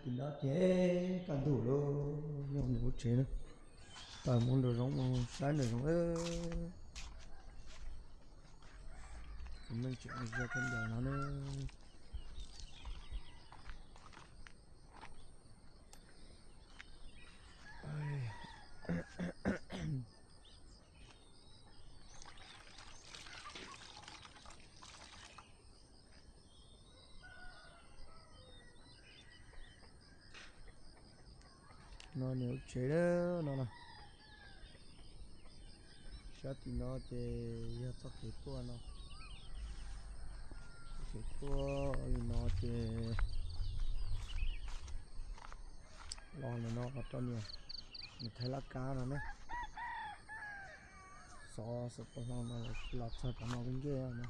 Tim no ces kaj ntug lawm, nyob nws lub tsev na. Tawm mus nram zoov, mus saib nram zoov. Tus neeg tseem ze kawg nkaus no na. No niam lub tsev no na. Sab tim no ces yog txoj kev tuaj no. Txoj kev tuaj li no ces los ntawm no rau niam, niam Thaib laj kab no na. Xov xov pos hlo no los txog rau no lub ncej no.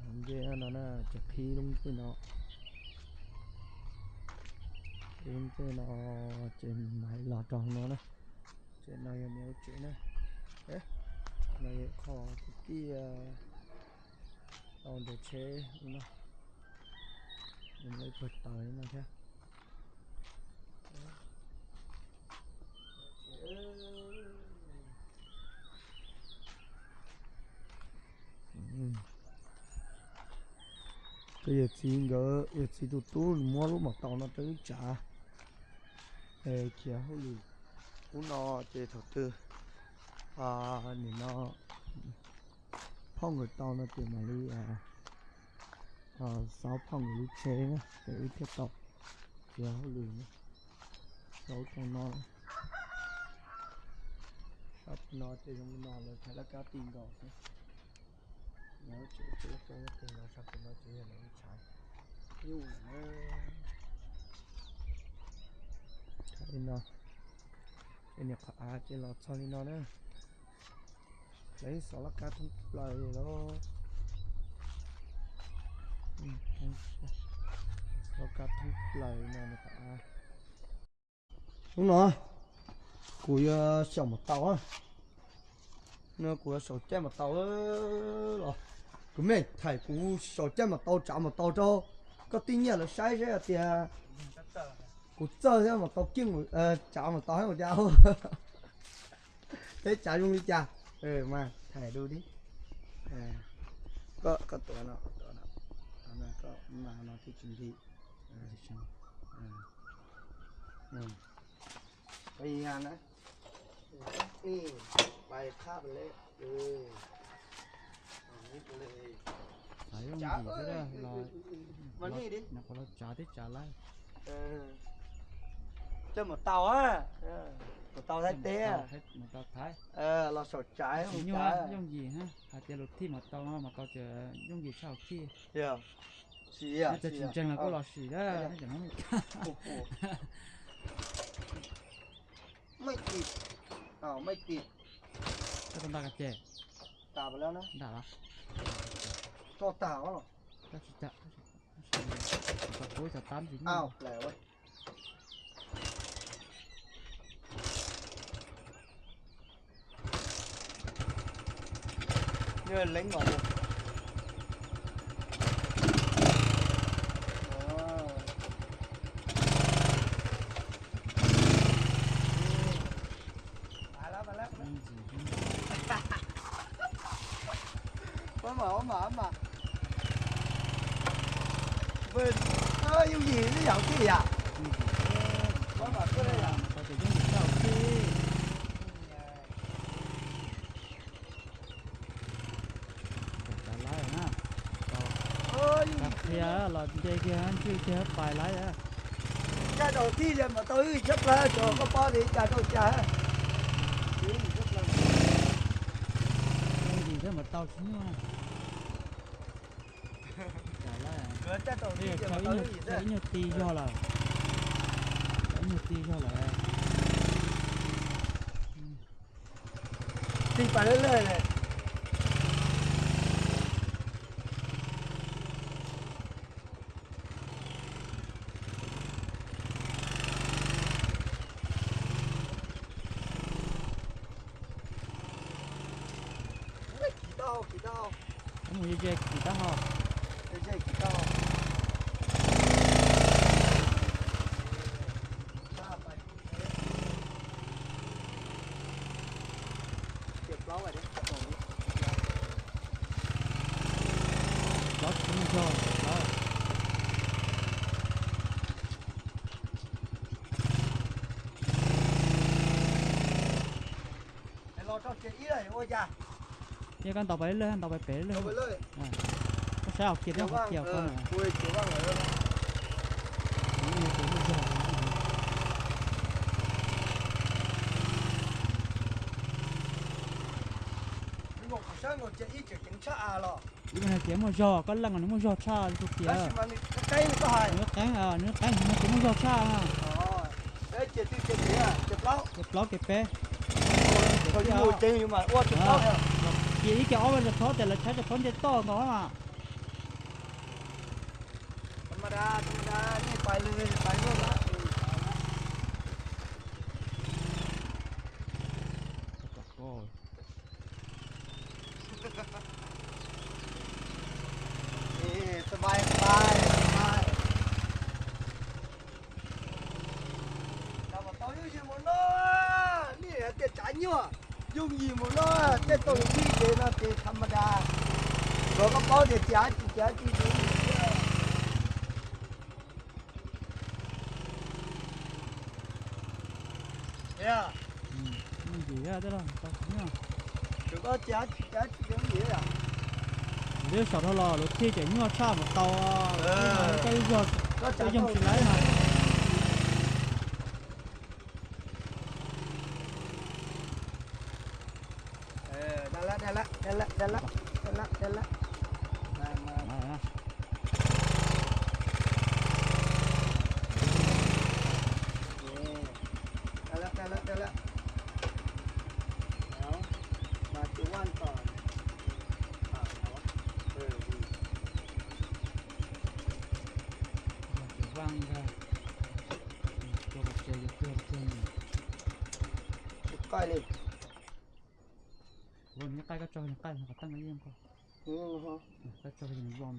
Lub ncej no na ces qhib lub ncej no. Lub ncej no ces mam los rau no na. Ces no yog niam lub tsev na. No yog qhov kwv tij tau nres tsheb no. Nws muaj ib pawg taws no thiab. Ces yawm txiv nkawd, yawm txiv tus tub muab lub mos taus no rau wb tsav, khiav hauj lwm. Ub no ces thaum twg nim no phauj nkawd tau no ces mam li xauv phauj nkawd lub tsheb na ces wb thiaj tau khiav hauj lwm na. Xauv tau no, sab no ces zoo li no lawv Thaib laj kab ti nkaus xwb. Lawv tseem tsis ua tau tej no, sab tim no ces yog lawv tshav nyuj na. Li no, ces niam qhov av ces los txog li no na. Lawv xov laj kab thoob plaws los, laj kab thoob plaws no niam qhov av. Hnub no kuv yuav xyaum mos taus, no kuv yuav xyaum caij mos taus los, kuv me thaim kuv xyaum caij mos taus tsav mos taus rau koj tij Nyiaj lawv saib seb hais tias kuv txawj thiab mos taus keej, tsav mos taus hab ua cas. Peb tsav zoo li cas mas thaim du di. Koj, koj tuav no, koj mas no twb tsis nti. Pais qhab le. Xav yooj yim xwb, los tsav twb tsav lawm. Coj mus tau, mus tau Thaib teb, mus tau Thaib, los saum tsav. Tsis nyuaj, yooj yim, hais tias luag thij mos taus no, mos taus ces yooj yim tshaj hauv thij. Tsis, tsis ntseeg los kuj los sim na, cov Hmoob Mes Kas. Mej tim, mej tim. Koj tau nta kas ces? Tas lawm na. Nta los? Tso tas os. Tab sis, tau kuv cov tab sis. Ua mas, ua mas, ua mas. Yooj yim ib yam thiab yom. Ua mas, yooj yim tshaj thiab. Tsav lawm na. Qhia los nce kiag ntswj kiag pais lawm. Caij tau tij li mas tau wb tshab plaws, tsuas koj paub tias cas rau cas. Ib nyuag tau tsis nyuaj. Ib nyuag ti zog lawm. Ib nyuag ti zog lawm. Tig pas lawm lawm. Mus ze ze kim tab ho. Ze ze kim tab ho. Yog koj ntaus pais lawj, ntaus pais pem lawj. Koj saib hauv kiag thiab, hauv kiag koj. Ib tias muaj zog, koj leej nws muaj zog tshaj li kuv tias. Nws qeeb, nws qeeb, nws tias muaj zog tshaj. Ces plaub kev peb. Ces ib kev ob vaj tso plhob tias lawv tshaib tso plhob ntiaj toj nkaus mas. Tau yooj yim mus no, nej tias tsav nyuaj, yooj yim mus no, tej tau li ces no ces tham ma das. Kom koj paub tias tsis, tsis, tsis. Yooj yim, tsis, tsis yooj yim. Lawv saum dhau los lawv thiaj tseem nyuaj tshaj mus tau. Koj ib zog, koj yoog tsis laib no. Vaj ntag. Tsis qaij li. Ua nws qaij, koj tso nws qaij, qhov teej yeej koj. Koj tso nws vau.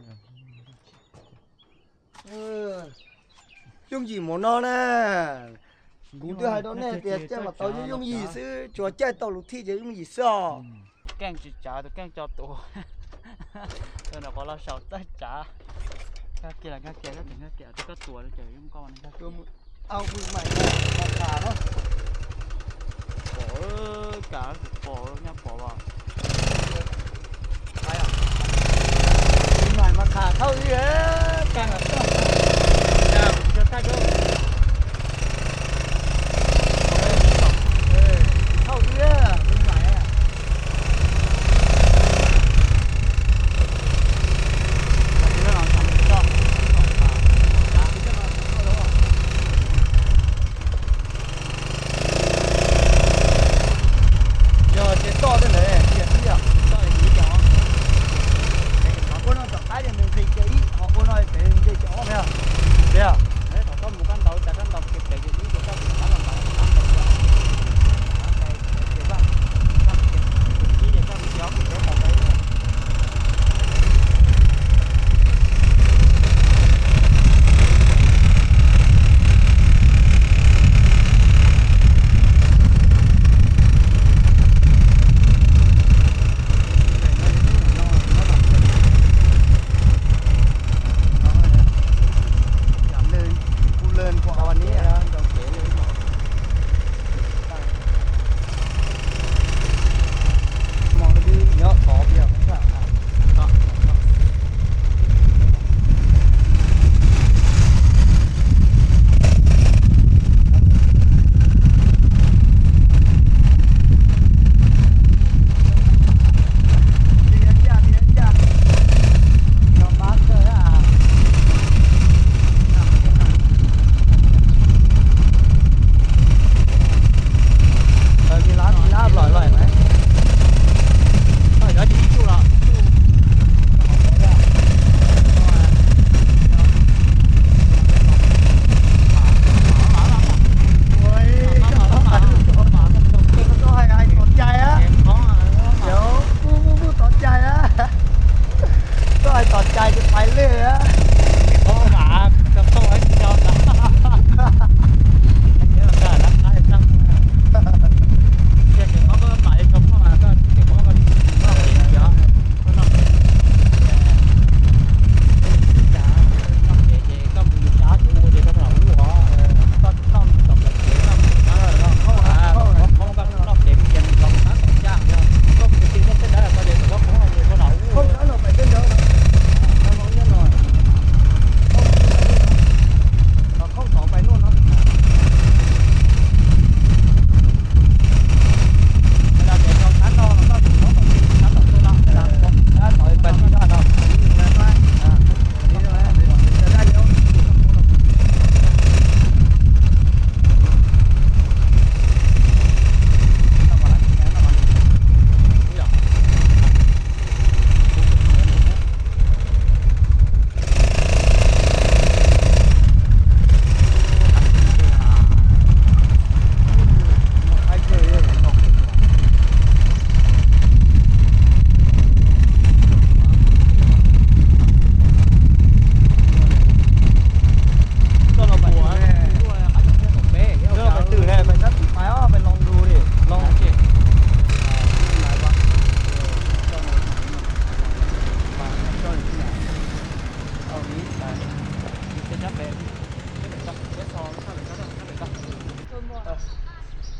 Yooj yim mus no na. Kuv twb hais rau nej tias caij mas tau yooj yim xwb, tsuas caij tau lus thij ces yooj yim xwb os. Keej tsis tsav, tus keej tso tus. Tus no qhov los saum txawj tsav. Nkag kiag los nkag kiag, koj tseem nkag kiag, koj tuav ces yooj nkauj ne. Pom, kam pom, nyob pom los. Mas kham thauj wb, thauj wb. Yog ces toj tej ntawd, ua no tom qab ces nws nqis kiag ib, ho ua no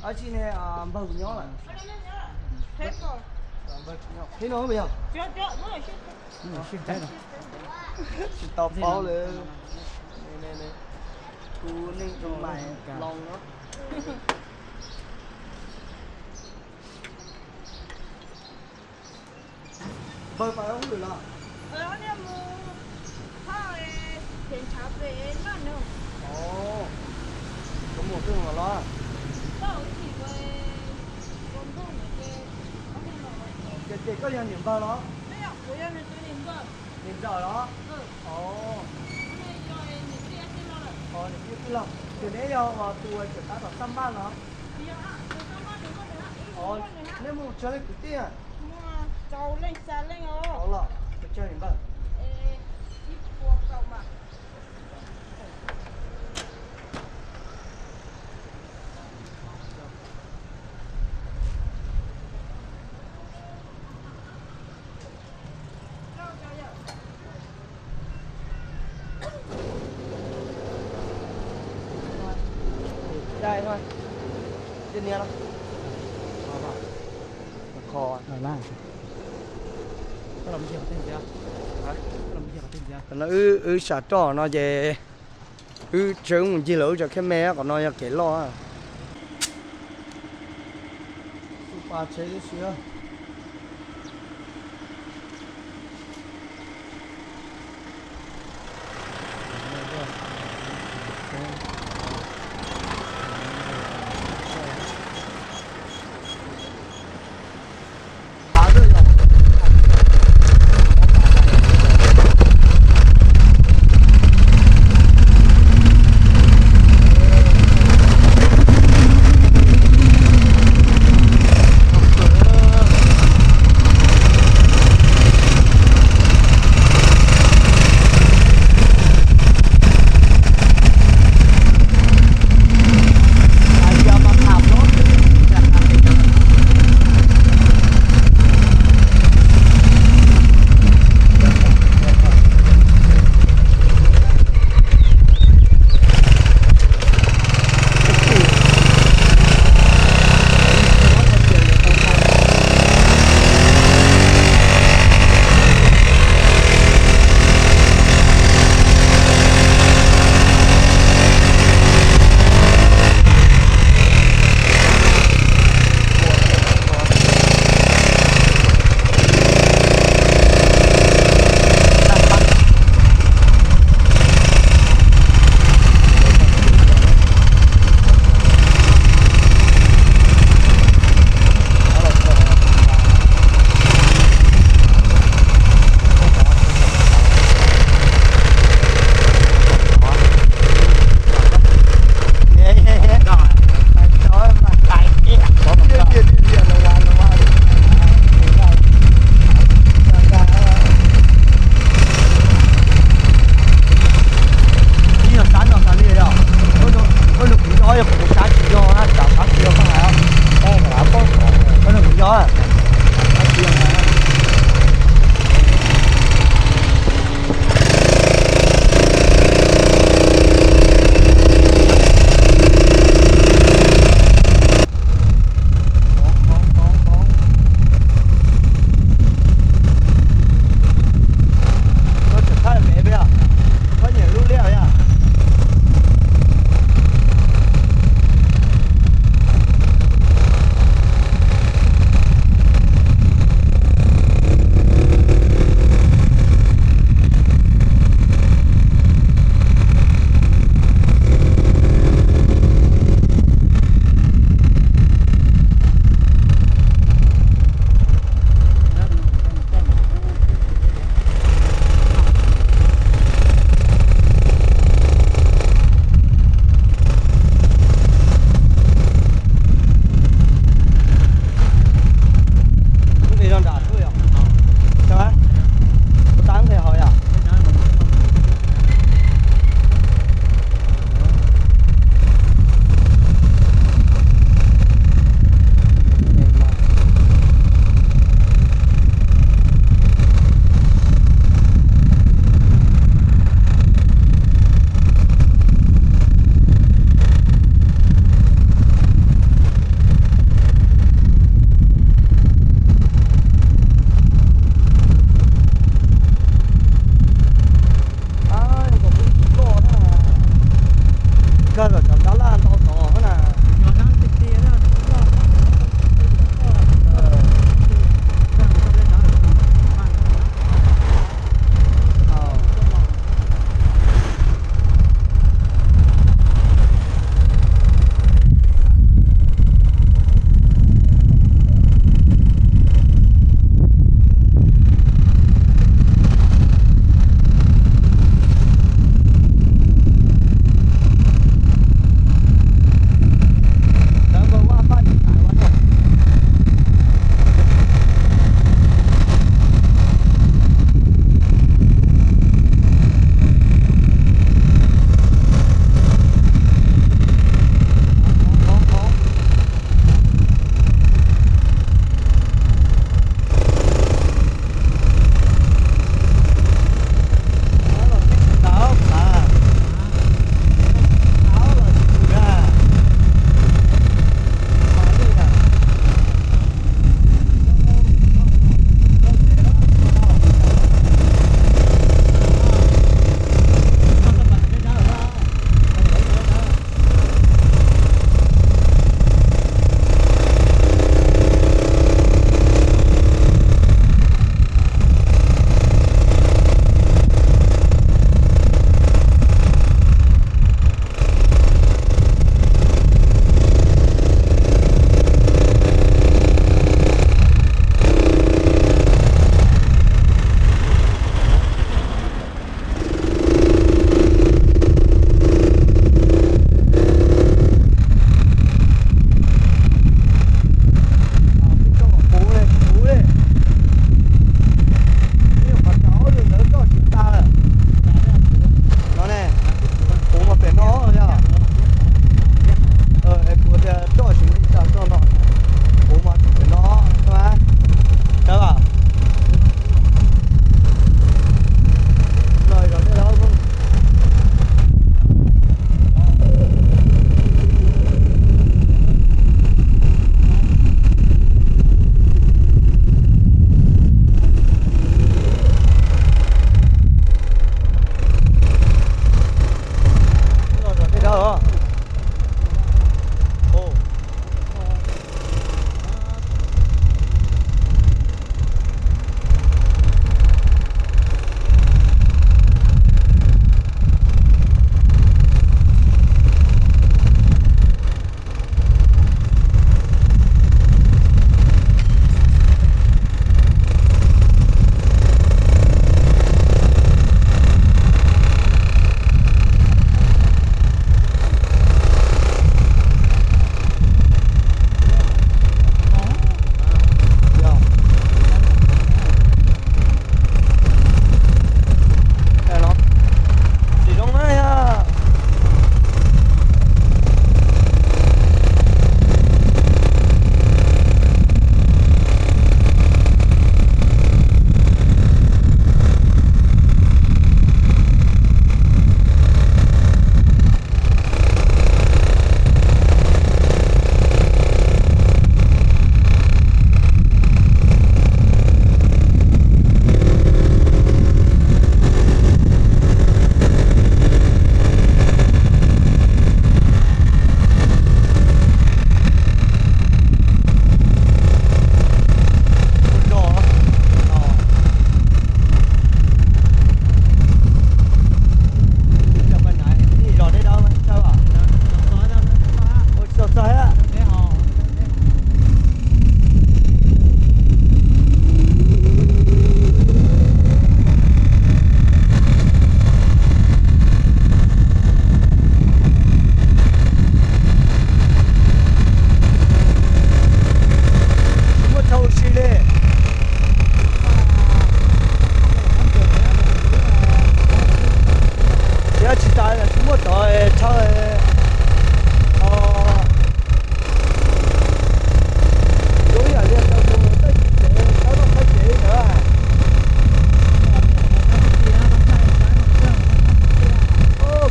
Ab tsi ne, npawg kuv nyob lawm. Peb no yog tsis tau paub lawm. Kuv neeg loo no. Npawg pais ua hauj lwm los? Ov, koj mus twg los? Ces ces koj yog niam npawg los? Niam ntxawm los? Ov, niam tij tij laug. Ces neb yog tus uas tseem tab tom xaj npaj los? Neb muaj tsawg leej kwv tij? Ov los, pes tsawg niam npawg? Dai no, dai niag no. Kho. No wb, wb sam roj no ces wb tseem mus ncig lawm wb cov khab me, qhov no yog kev loj. Xub pa tsheb tib si. Tsis tas tsis muaj cov tshawb, o, yuav ib yam li cov mus tej tsev tshawb rau qab tsev ntawd.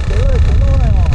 Kev loj kev loj os.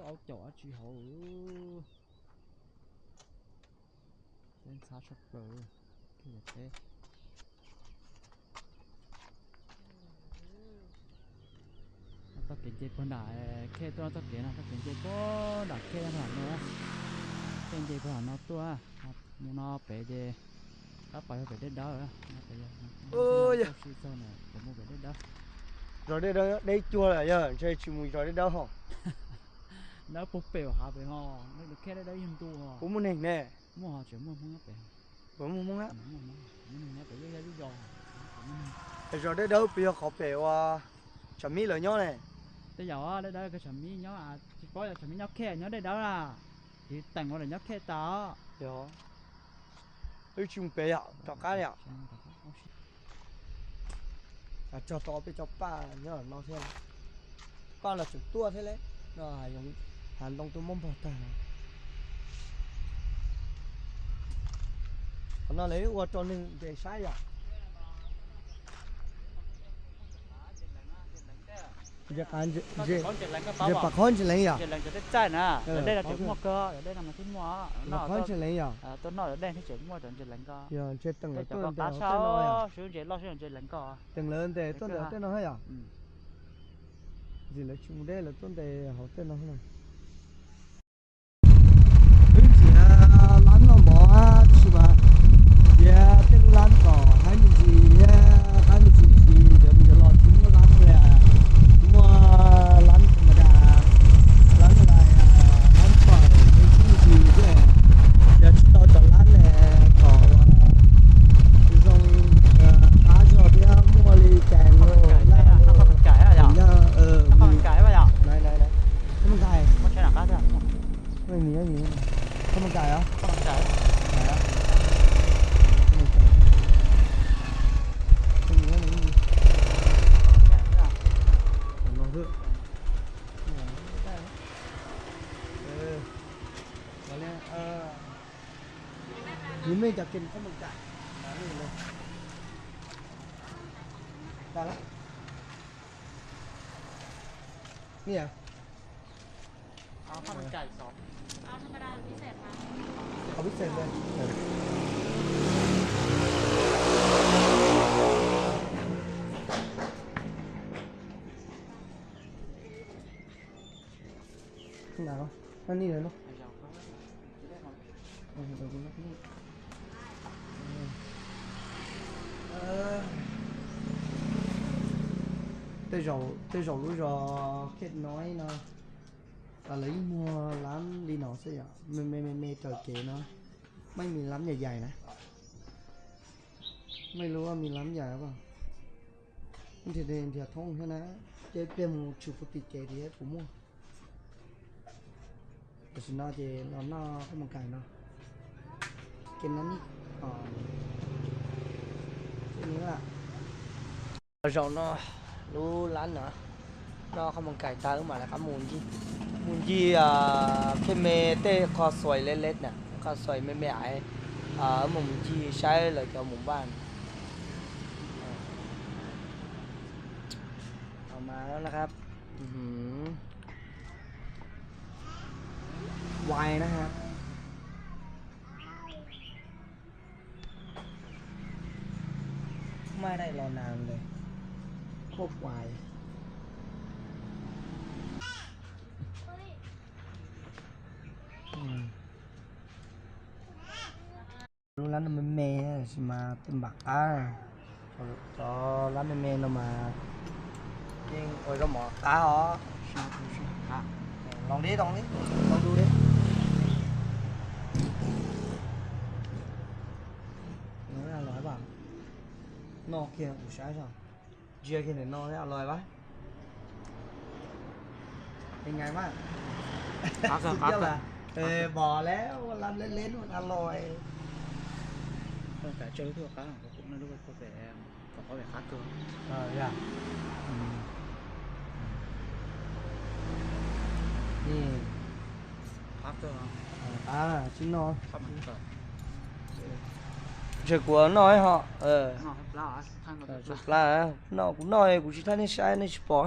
Aub caum dab tsi hauv. Teb ntxhab tshaj plaws. Txoj kev nce puag nram khej tuaj txoj kev no, txoj kev nce puag nram khej no, khej nce puag nram no tuaj. Mus no pem ces qab pas yog pem dej dawb. Pem no, pem dej dawb. Zos dej dawb deb cuag lawm yog ntshe tsis mus zos dej dawb ho. Dawb puag pem hav pem ho, khej dej dawb yog ntu ho. Puas muaj neeg ne? Muaj ho, tseem muaj Hmoob pem. Puas muaj Hmoob na? Zos dej dawb puas yog qhov pem uas Tsam Mib lawv nyob ne? Tej zaum dej dawb Tsam Mib nyob, tsis paub yog Tsam Mib nyob khej nyob dej dawb na. Tiv teem ua lawm nyob khej tas. Wb tsis mus pem yom, rov qab yom. Tso tau peb cov paj nyob no thiab. Paj los tseem tuaj thiab le. No hav ntoo tuaj muab npog tag. Qhov no lawv ua rau neeg nres saib yom. Nres pam qhov ntses leev yom. Dej no twb muaj kawg, dej no twb muaj. Qhov ntses leev yom. Tuaj noj dej thiab tseem muaj cov ntses leev ko. Yog ntshe teem lawv tuaj ntes hauv tej no yom. Teem lawv ntes tuaj ntes hauv tej no thiab yom. Ntxim lawv tsis mus deb lawv tuaj ntes hauv tej no na. Wb ntxias lab noj mov tab sis mas tias tej lub lab tom haib me ntsis thiab Cov kem khaub npua cai. Tag lawm. Ni à? Có bít xẹt luôn. Nào, ăn đi rồi luôn. Tej zaum, tej zaum lub zos Khej Noi no lawv yeej muag lab li no xwb yom, me me me me raws kev no, mej me lab yais yais na, mej lub me lab yais pas, nrhiav thoob thiab na, ces pliag mus tshwm puag tim kev thiab puas muaj. Tam sim no ces los noj khaub npua kais no, ces no ni, ces ni lawm. Zaum no lub lab no noj khaub npua kais tag wb mam li qab mus ncig, mus ncig tej me tej qho xuais leb leb na, qho xuais me me aiv, wb mus mus ncig saib lawv cov mus npaj. Mas no na, wai na, maj dai los nas le, khuaj kuais. Lub lab no me me, tab sis mas tej npam qab, cov lab me me no mas yeej ua zaub mov qab os. Los li, los li, los du li. Los, noj kiag kuv saib os. Ntsia kiag ntawm no thiab los mas. Heev nyais mas. Pom lawm, ua lab leb leb no a los. Kav tsij lub qab, kuv lub qab pem, kom qab pem qab kawg. Qab kawg, qab tsis noj. Ntshe kuv noj ho. Plab, no kuv noj kuv tsis thaij nej saib nej tsis pom.